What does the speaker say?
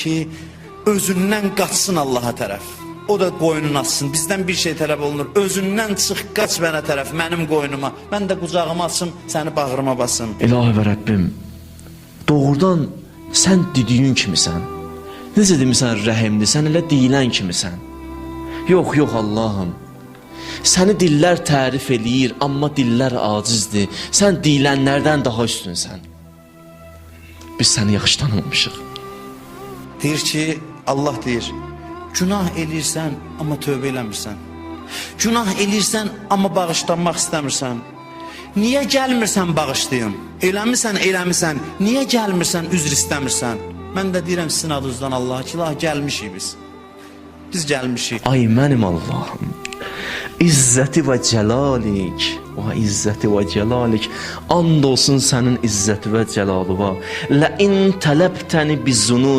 Ki özündən qaçsın Allaha tərəf. O da qoynunu açsın. Bizdən bir şey tələb olunur. Özündən çıx, qaç mənə tərəf, mənim qoynuma. Mən də qucağıma açım, səni bağrıma basım. İlahi və Rəbbim, doğrudan sən dediyin kimisən. Necə demisən rəhimli, sən elə deyilən kimisən. Yox, yox Allahım. Səni dillər tərif eləyir, amma dillər acizdir. Sən deyilənlərdən daha üstünsən. Biz səni yaxşı tanımamışıq. Deyir ki, Allah deyir, günah eləyirsən, amma tövbə eləmirsən. Günah eləyirsən, amma bağışlanmaq istəmirsən. Niyə gəlmirsən bağışlayım? Eləmisən, eləmisən. Niyə gəlmirsən, üzr istəmirsən? Mən də deyirəm sizin adınızdan Allaha ki, Allah gəlmişik biz. Biz gəlmişik. Ay mənim Allahım. İzzəti və cəlalik, və izzəti və cəlalik. And olsun sənin izzəti və cəlalıva. Lə in tələbtəni bizunubi.